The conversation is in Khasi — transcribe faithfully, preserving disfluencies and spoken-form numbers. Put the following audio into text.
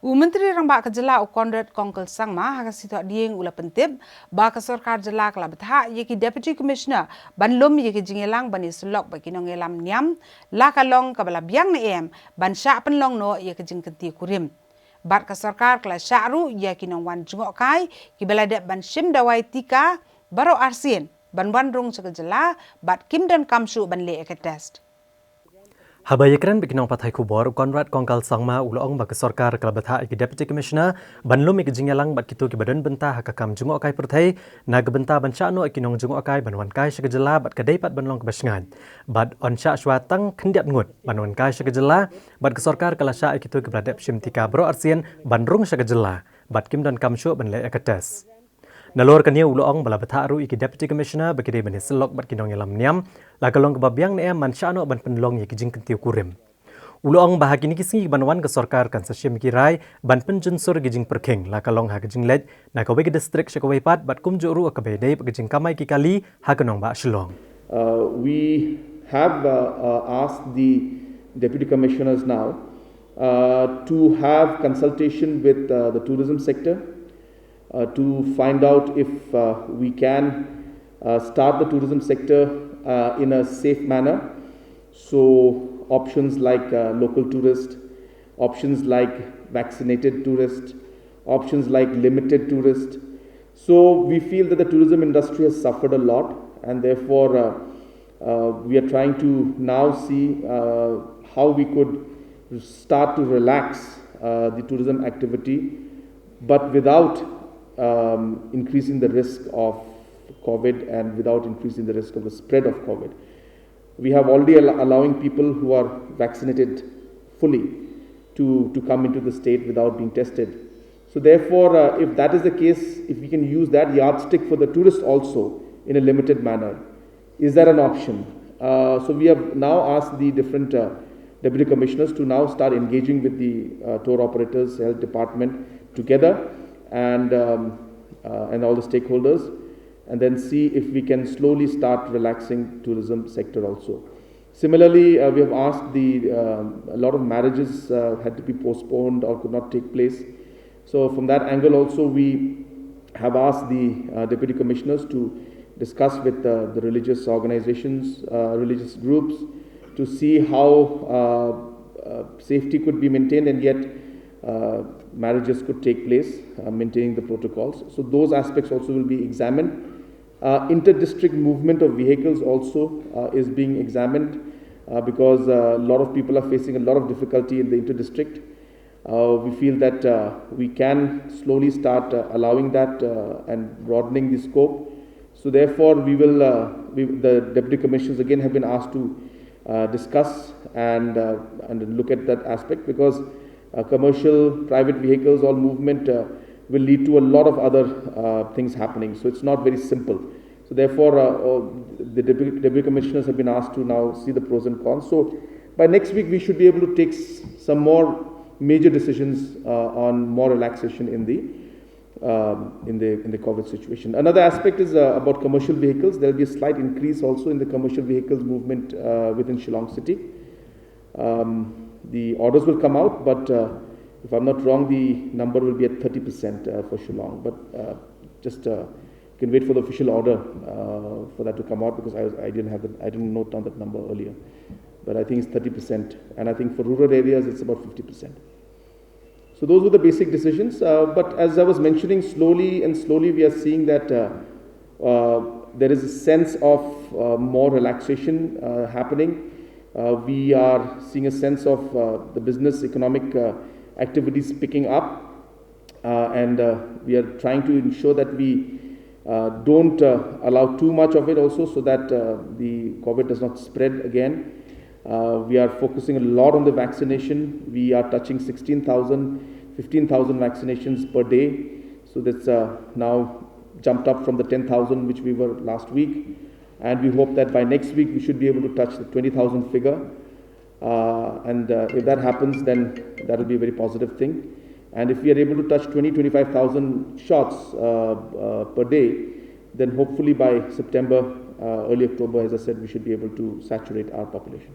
U Myntri Rangbah ka Jylla u Conrad Kongkal Sangma ha ka sngi Thohdieng u la pyntip ba ka sorkar jylla ka la bthah ïa ki Deputy Commissioner ban lum ïa ki jingïalang ban ïasyllok bad ki nongïalam niam, la ka long kaba la biang ne em ban shah pynlong noh ïa ka jingkyntiew kurim. Bad ka sorkar ka la shah ruh ïa ki nongwan jngohkai kiba la dep ban shim dawai tika baroh arsien ban wan rung sha ka jylla bad kim donkam shuh ban leh ïa ka test. Haba ïakren bad ki nongpathai khubor, u Conrad Kongkal Sangma u la ong ba ka sorkar ka la bthah ïa ki Deputy Commissioner ban lum ïa ki jingïalang bad kito kiba don bynta ha ka kam jngohkai pyrthei, na ka bynta ban shah noh ïa ki nongjngohkai ban wan kai sha ka jylla bad ka dei pat ban long kaba shngaiñ. Bad yn shah shuwa tang khyndiat ngut ban wan kai sha ka jylla, bad ka sorkar ka la shah ïa kito kiba la dep shim tika baroh arsien ban rung sha ka jylla bad kim donkam shuh ban leh ïa ka test. Nalor kane u la ong ba la bthah ruh ïa ki Deputy Commissioner ba ki dei ban ïasyllok bad ki nongïalam niam, la ka long kaba biang ne em ban shah noh ban pynlong ïa ki jingkyntiew kurim. U la ong ba ha kine ki sngi kiban wan ka sorkar kan sa shim ïa ki rai ban pynjynsur ïa ki jingpyrkhing, la ka long ha ka jingleit na kawei ka district sha kawei pat bad kumjuh ruh ha kaba ïadei bad ka jingkamai ki kali ha ka nongbah Shillong. Uh, we have uh, uh, asked the deputy commissioners now uh, to have consultation with uh, the tourism sector uh, to find out if uh, we can uh, start the tourism sector uh, in a safe manner. So, options like uh, local tourist, options like vaccinated tourist, options like limited tourist. So, we feel that the tourism industry has suffered a lot, and therefore, uh, uh, we are trying to now see uh, how we could start to relax uh, the tourism activity, but without um, increasing the risk of COVID and without increasing the risk of the spread of COVID. We have already al- allowing people who are vaccinated fully to, to come into the state without being tested. So therefore, uh, if that is the case, if we can use that yardstick for the tourists also in a limited manner, is that an option? Uh, so we have now asked the different uh, deputy commissioners to now start engaging with the uh, tour operators, health department together, and um, uh, and all the stakeholders, and then see if we can slowly start relaxing tourism sector also. Similarly, uh, we have asked the um a lot of marriages uh, had to be postponed or could not take place. So from that angle also, we have asked the uh, deputy commissioners to discuss with uh, the religious organizations, uh, religious groups, to see how uh, uh, safety could be maintained and yet uh, marriages could take place, uh, maintaining the protocols. So those aspects also will be examined. Uh, inter-district movement of vehicles also uh, is being examined uh, because uh, a lot of people are facing a lot of difficulty in the inter-district. Uh, we feel that uh, we can slowly start uh, allowing that uh, and broadening the scope. So therefore, we will, uh, we, the deputy commissioners again have been asked to uh, discuss and uh, and look at that aspect because uh, commercial private vehicles all movement uh, will lead to a lot of other uh, things happening. So it's not very simple. So therefore, uh, uh, the deputy, deputy commissioners have been asked to now see the pros and cons. So by next week, we should be able to take s- some more major decisions uh, on more relaxation in the um, in the in the COVID situation. Another aspect is uh, about commercial vehicles. There will be a slight increase also in the commercial vehicles movement uh, within Shillong city. Um, the orders will come out, but uh, if I'm not wrong, the number will be at thirty percent uh, for Shillong. But uh, just uh, you can wait for the official order uh, for that to come out because I, was, I didn't have the, I didn't note down that number earlier. But I think it's thirty percent, and I think for rural areas it's about fifty percent. So those were the basic decisions. Uh, but as I was mentioning, slowly and slowly we are seeing that uh, uh, there is a sense of uh, more relaxation uh, happening. Uh, we are seeing a sense of uh, the business economic uh, activities picking up. Uh, and uh, we are trying to ensure that we uh, don't uh, allow too much of it also so that uh, the COVID does not spread again. Uh, we are focusing a lot on the vaccination. We are touching sixteen thousand, fifteen thousand vaccinations per day. So that's uh, now jumped up from the ten thousand which we were last week. And we hope that by next week we should be able to touch the twenty thousand figure. Uh, and uh, if that happens, then that will be a very positive thing. And if we are able to touch twenty, twenty-five thousand shots uh, uh, per day, then hopefully by September, uh, early October, as I said, we should be able to saturate our population.